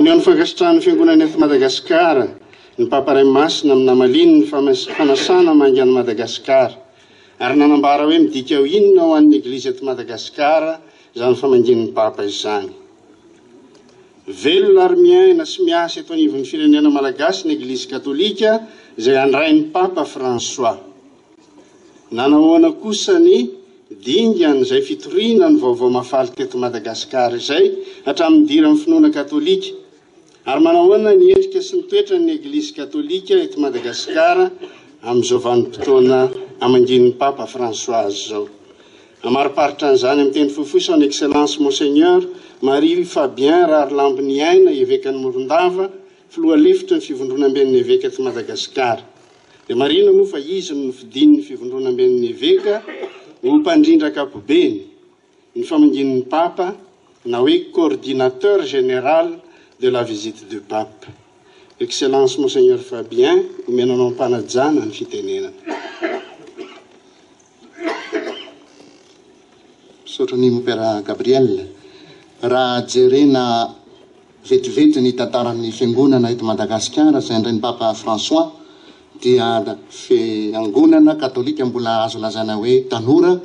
Naneho ny fankasitrahan'ny Fiangonana eto Madagasikara ny Papa Ray Masina amin'ny namaliany ny fanasana hamangy an'i Madagasikara ary nanambara hoe midika ho inona ho an'ny Eglizy eto Madagasikara izany famangian'ny Papa izany. Velona ary miaina sy miasa eto anivon'ny firenena malagasy ny Eglizy Katolika izay handray ny Papa François. Nanahoana kosa ny dingan'izay fitoriana ny Vaovao Mahafaly teto Madagasikara izay hatramin'ny nidiran'ny finoana katolika? Ary manahoana ny endrika sy ny toetran'ny Eglizy Katolika eto Madagasikara amin'izao vanim-potoana amangian'ny Papa François azy izao? Hamariparitra an'izany amin'ny teny fohifohy Son Excellence Monseigneur Marie Fabien Raharilamboniaina, Evekan'i Morondava, Filoha lefitry ny Fivondronamben'ny Eveka eto Madagasikara. Dia marihina moa fa izy no nofidin'ny Fivondronamben'ny Eveka ho mpandrindra ankapobeny ny famangian'ny Papa na hoe Coordinateur Général de la Visite du Pape. Excellence Monseigneur Fabien, omena anao am-panajana ny fitenenana. Misaotra an'i Mompera Gabriel. Raha jerena Vetivety ny tantaran'ny Fiangonana eto Madagasikara izay andrain'ny Papa François dia fiangonana katolika mbola azo lazaina hoe tanora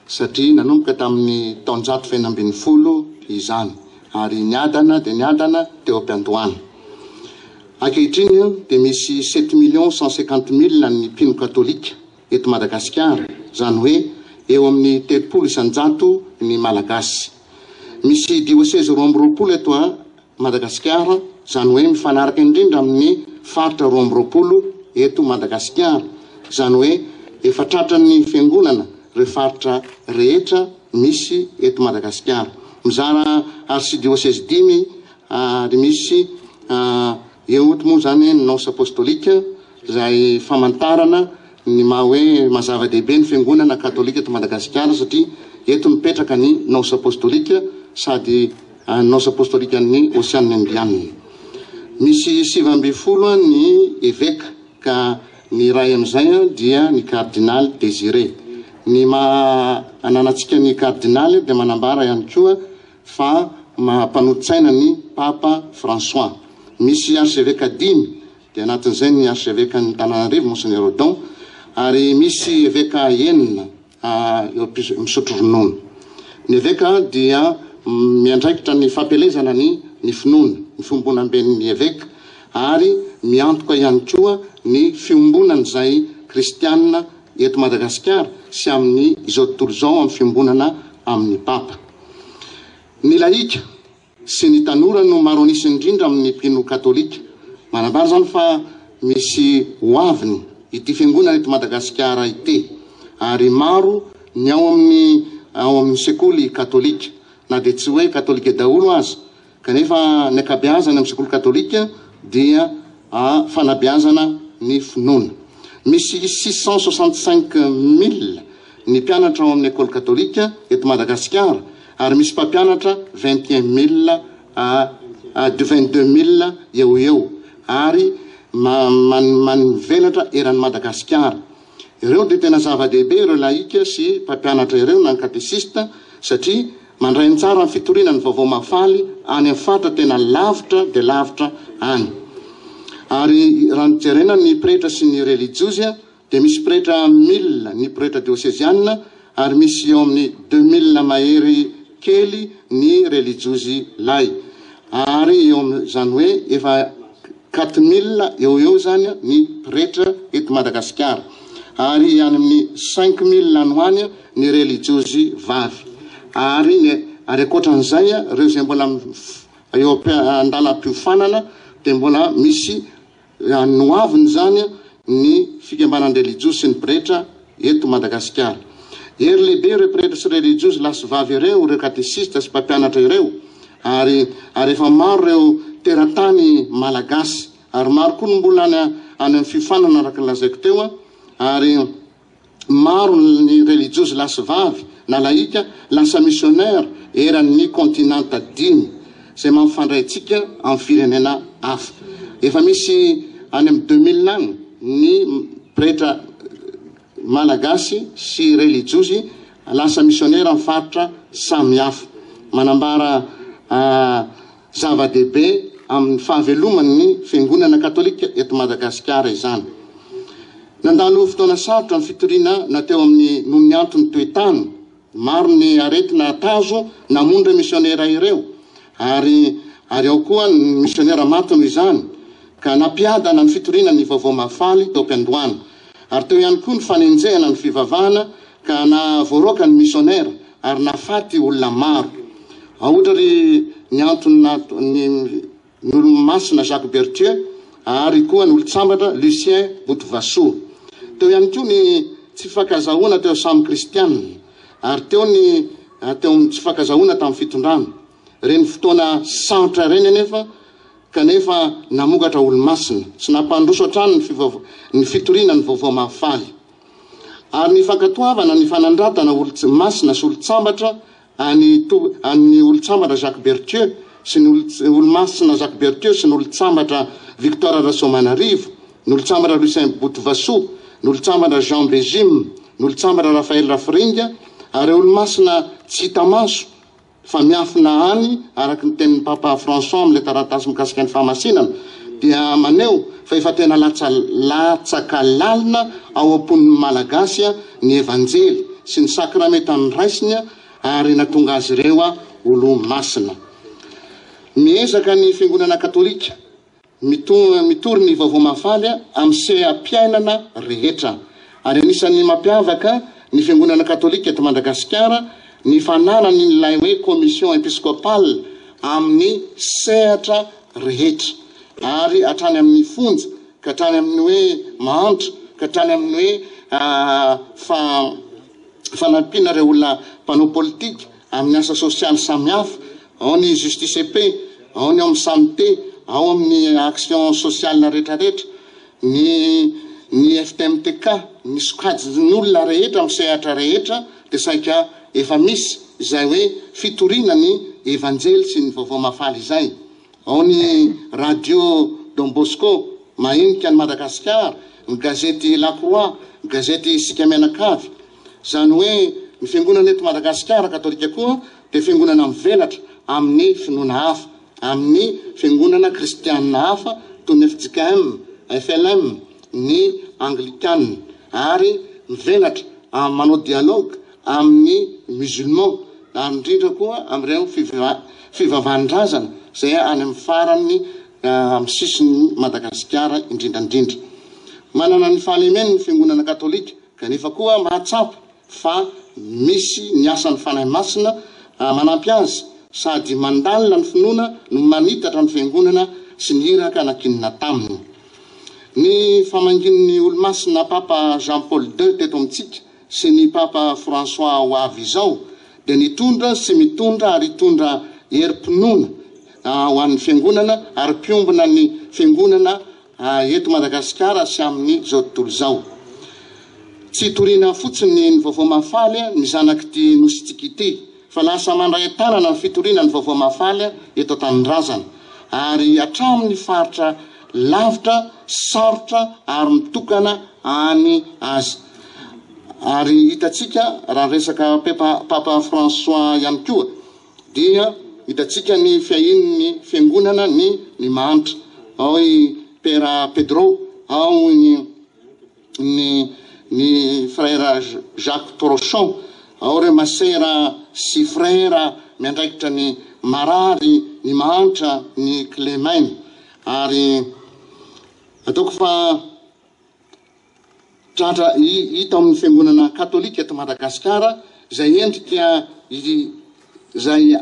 satria nanomboka tamin'ny taonjato fahenina 16 izany ary niadana dia niadana teo am-piandohana. Ankehitriny dia misy 7 150 000 ny mpino katolika eto Madagasikara, izany hoe eo amin'ny 30% ny Malagasy. Misy diosezy 22 eto Madagasikara, izany hoe mifanaraka indrindra amin'ny faritra 22 eto Madagasikara, izany hoe efa tratran'ny fiangonana ireo faritra rehetra misy eto Madagasikara. Mizara arsidiosezy dimy ary misy eo moa izany ny nonce apostolique izay famantarana ny maha hoe maha zava-dehibe ny fiangonana katolika eto Madagasikara satria eto mipetraka ny nonce apostolique sady nonce apostolique an'ny Oseana Indianina. Misy 19 ny eveka ka ny iray amin'izay dia ny kardinaly Désiré. Ny maha ananantsika ny kardinaly dia manambara ihany koa fa maha mpanolotsaina ny Papa François. Misy archevêque dimy dia anatin'izay ny archevêque-n'ny Tananarivo Monseigneur Odon ary misy eveka enina eo misotro ronono. Ny eveka dia miandraikitra ny fampielezana ny ny finoana, ny fiombonamben'ny eveka ary miantoka ihany koa ny fiombonan'izay kristianina eto Madagasikara sy amin'ny izao tontolo izao amin'ny fiombonana amin'ny Papa. Ny lahika sy ny tanora no maro an'isa indrindra amin'ny mpino katolika. Manambara izany fa misy ho aviny ity fiangonana eto Madagasikara ity ary maro ny ao amin'ny ao amin'ny sekoly katolika na dia tsy hoe katolika daholo aza kanefa ny ankabeazany amin'ny sekoly katolika dia fanabeazana ny finoana. Misy 665 000 ny mpianatra ao amin'ny école katolika eto Madagasikara ary misy mpampianatra 21 000 à de 22 000 eo ho eo ary mivelatra eran'i Madagasikara. Ireo dia tena zava-dehibe ireo lahika sy mpampianatra ireo na ny katesista satria mandray ny tsara ny fitoriana ny vaovao mahafaly any amin'ny faritra tena lavitra dia lavitra any. Ary raha jerena ny pretra sy ny relijiozy dia misy pretra 1000 ny pretra diosezianina ary misy eo amin'ny 2000 mahery kely ny relijiozy lahy ary eo amin'izany hoe efa 4000 eo eo zany ny pretra eto Madagasikara ary any amin'ny 5000 any ho any ny relijiozy vavy ary ny ary ankoatran'izay ireo izay mbola eo an-dalam-piofanana dia mbola misy noaviny zany ny fikambanan-drelijiozy sy ny pretra eto Madagasikara. Hery lehibe ireo pretra sy relijiozy lahy sy vavy ireo, ireo katesista sy mpampianatra ireo ary ary efa maro ireo teratany malagasy ary maro koa ny mbola any any amin'ny fiofanana araka ny lazaiko teo ary maro ny relijiozy lahy sy vavy na lahika lasa missionnaire eran'ny kontinanta dimy izay mampifandray antsika amin'ny firenena hafa. Efa misy any amin'ny 2000 any ny pretra malagasy sy relijiozy lasa missionnaire amin'ny faritra samihafa. Manambara zava-dehibe. amin'ny fahaveloman'ny Fiangonana Katolika eto Madagasikara izany. Nandalo fotoana sarotra ny fitoriana na teo amin'ny noho ny antony toe-tany. Maro ny aretina tazo namono ireo misionera ireo ary ary ao koa ny misionera maty noho izany ka nampiadana ny fitoriana ny vaovao mahafaly teo am-piandohana. Ary teo ihany koa ny fanenjehana ny fivavahana ka nahavoaroaka ny misionera ary nahafaty olona maro. Aotra ry ny antony ny ny Olomasina Jacques Berthieu ary koa ny Olontsambatra Lucien Botovasoa. Teo ihany koa ny tsy fifankazahoana teo samy kristiana ary teo ny teo amin'ny tsy fifankazahoana tamin'ny fitondrana. Ireny fotoana sarotra ireny anefa kanefa namokatra Olomasina sy nampandroso hatrany ny ny fitoriana ny Vaovao Mahafaly. Ary ny fankatoavana ny fanandratana Olomasina sy Olontsambatra Any to an'ny olontsambatra Jacques Berthieu sy ny olomasina Jacques Berthieu sy ny olontsambatra Victoire Rasoamanarivo, ny olontsambatra Lucien Botovasoa, ny olontsambatra Jean Bégim, ny olontsambatra Raphaël Rafiringa ary ireo olomasina tsy hita maso fa miafina any araka ny tenin'ny Papa François amin'ilay taratasy mikasika ny fahamasinana dia maneho fa efa tena latsa latsaka lalina ao am-pon'ny Malagasy ny Evanjely sy ny sakramenta noraisiny ary natonga azy ireo olo-masina. Miezaka ny Fiangonana Katolika mitory ny Vaovao Mahafaly amin'ny seha-piainana rehetra. Ary anisan'ny mampiavaka ny Fiangonana Katolika eto Madagasikara ny fananany ilay hoe Commission Episcopale amin'ny sehatra rehetra ary hatrany amin'ny fonja ka hatrany amin'ny hoe mahantra ka hatrany amin'ny hoe fa fanampiana ireo olona mpanao politika amin'ny asa sosialy samihafa, ao ny justice et paix, ao ny ao amin'ny santé, ao amin'ny action sociale rehetrarehetra, ny ny FTMTK, ny sokajin'olona rehetra amin'ny sehatra rehetra dia saika efa misy izay hoe fitoriana ny evanjely sy ny vaovao mahafaly izay. Ao ny radio Don Bosco mahenika an'i Madagasikara, ny gazety La Croix, ny gazety Isika Mianakavy. Izany hoe ny fiangonana eto Madagasikara katolika koa dia fiangonana mivelatra amin'ny finoana hafa, amin'ny fiangonana kristianina hafa toy ny fjkm, flm, ny anglikana ary mivelatra manao dialogue amin'ny musulman ary indrindra koa amin'ireo fivavahan-drazana izay any amin'ny farany amin'ny sisin'i Madagasikara indrindra indrindra. Manana ny fahalemeny ny fiangonana katolika kanefa koa mahatsapa fa misy ny asan'ny Fanahy Masina manampy azy sady mandalina ny finoana no manitatra ny fiangonana sy ny iraka nankinina taminy. Ny famangian'ny Olomasina Papa Jean Paul ii teto amintsika sy ny Papa François ho avy izao dia nitondra sy mitondra ary hitondra herim-pinoana ho an'ny Fiangonana ary mpiombona ny Fiangonana eto Madagasikara sy amin'ny izao tontolo izao. Tsy itoriana fotsiny ny Vaovao Mahafaly ny zanak'ity Nosintsika ity fa lasa mandray an-tanana ny fitoriana ny Vaovao Mahafaly eto an-tanindrazana ary hatramin'ny faritra lavitra, sarotra ary mitokana any aza. Ary hitantsika raha resaka Papa François ihany koa dia hitantsika ny fiahian'ny fiangonana ny ny mahantra. Ao i Père Pedro, ao ny ny ny Frère Jacques Trochon, ao ireo masera sy frère miandraikitra ny marary, ny mahantra, ny kilemaina. Ary ataoko fa Tratra hita ao amin'ny Fiangonana Katolika eto Madagasikara izay endrika izay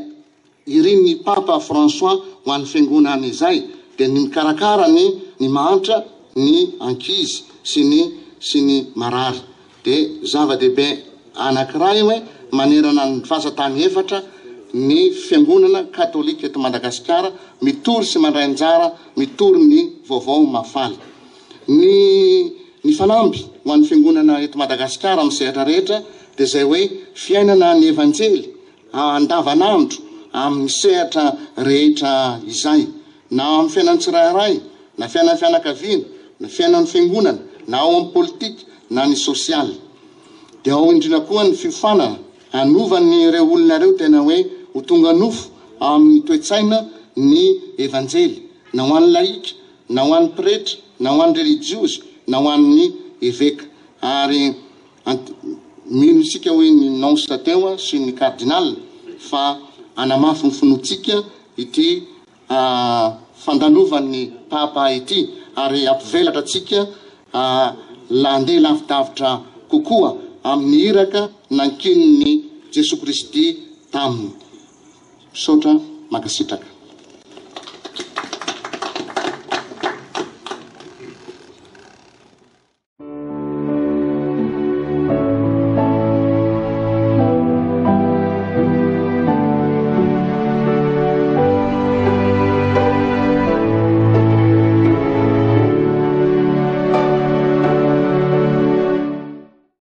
irin'ny Papa François ho an'ny Fiangonana izay dia ny mikarakara ny ny mahantra, ny ankizy sy ny sy ny marary. Dia zava-dehibe anankiray hoe manerana ny vazan-tany efatra ny Fiangonana Katolika eto Madagasikara mitory sy mandray anjara mitory ny Vaovao Mahafaly. Ny ny fanamby ho an'ny Fiangonana eto Madagasikara amin'ny sehatra rehetra dia izay hoe fiainana ny Evanjely andavanandro amin'ny sehatra rehetra izay, na amin'ny fiainan'ny tsirairay, na fiainan'ny fianakaviana, na fiainan'ny Fiangonana, na ao amin'ny politika, na ny sosialy. Dia ao indrindra koa ny fiofanana hanova ny ireo olona ireo tena hoe ho tonga nofo amin'ny toe-tsaina ny Evanjely. na ho an'ny lahika, na ho an'ny pretra, na ho an'ny relijiozy, na ho an'ny eveka. Ary mino isika hoy ny nonce teo sy ny cardinal fa hanamafy ny finoantsika ity fandalovan'ny Papa ity ary hampivelatra antsika handeha lavidavitra kokoa amin'ny iraka nankinin'i Jesoa Kristy taminy. Misaotra, mankasitraka.